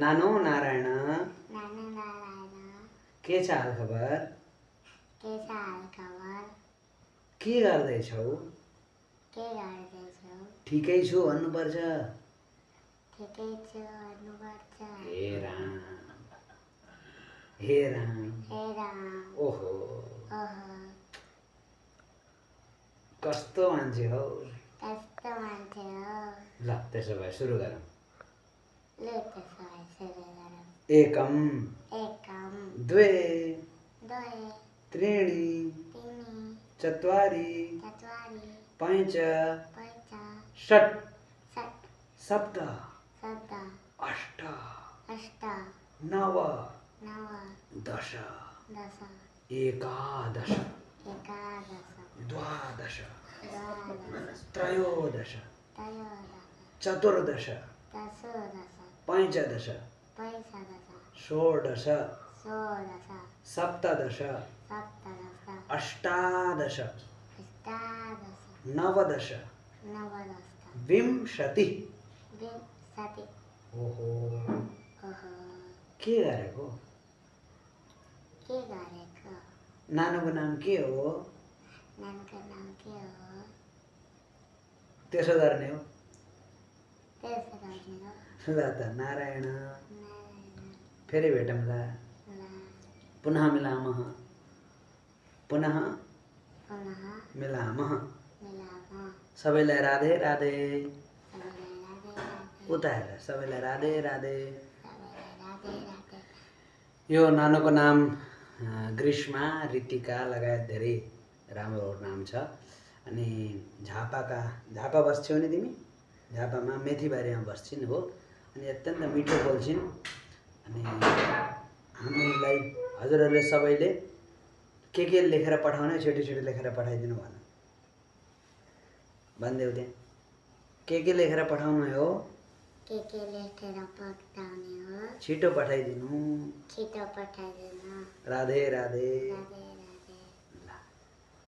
नानो नारायण नानो नारायण के छ हालखबर के छ हालखबर के गर्दैछौ के गर्दैछौ ठिकै छु भन्नुपर्छ ठिकै छु भन्नुपर्छ हे राम हे राम हे राम ओहो ओहो कस्तो मान्छे हौ कस्तो मान्छे हो ल त्यसो भए सुरु गरौँ ल त्यसो भए सुरु गरौँ एकम एकम द्वे द्वे त्रीणि त्रीणि चत्वारि चत्वारि पञ्च पञ्च षट् षट् सप्त सप्त अष्ट अष्ट नव नव दश दश एकादश एकादश द्वादश द्वादश त्रयोदश त्रयोदश चतुर्दश चतुर्दश पञ्चदश पञ्चदश षोडश षोडश सप्तदश सप्तदश अष्टादश अष्टादश नवदश नवदश विंशति विंशति ओहो ओहो के गरेको के गरेको नानुको नाम के हो नानीको नाम के हो त्यसो गर्ने हो त्यसो गर्ने हो ल त नारायण नारायण फेरि भेटौँला ल पुनः मिलामः पुनः पुनः मिलामः मिलामः सबैलाई राधे राधे सबैलाई राधे राधे उता हेर सबैलाई राधे राधे सबैलाई राधे राधे यो नानुको नाम ग्रीष्मा रितिका लगायत धेरै राम्रो नाम छ अनि झापा बस्छौ नि तिमी झापामा मेथीबारीमा बस्छिन् हो अनि अत्यन्त मिठो बोल्छिन् अनि हामीलाई हजुरहरूले सबैले के लेखेर पठाउने छिटो छिटो लेखेर पठाइदिनु भनिदेऊ त्यहाँ के लेखेर पठाउनु हो के लेखेर पठाउने हो छिटो पठाइदिनु छिटो पठाइदिनु राधे राधे राधे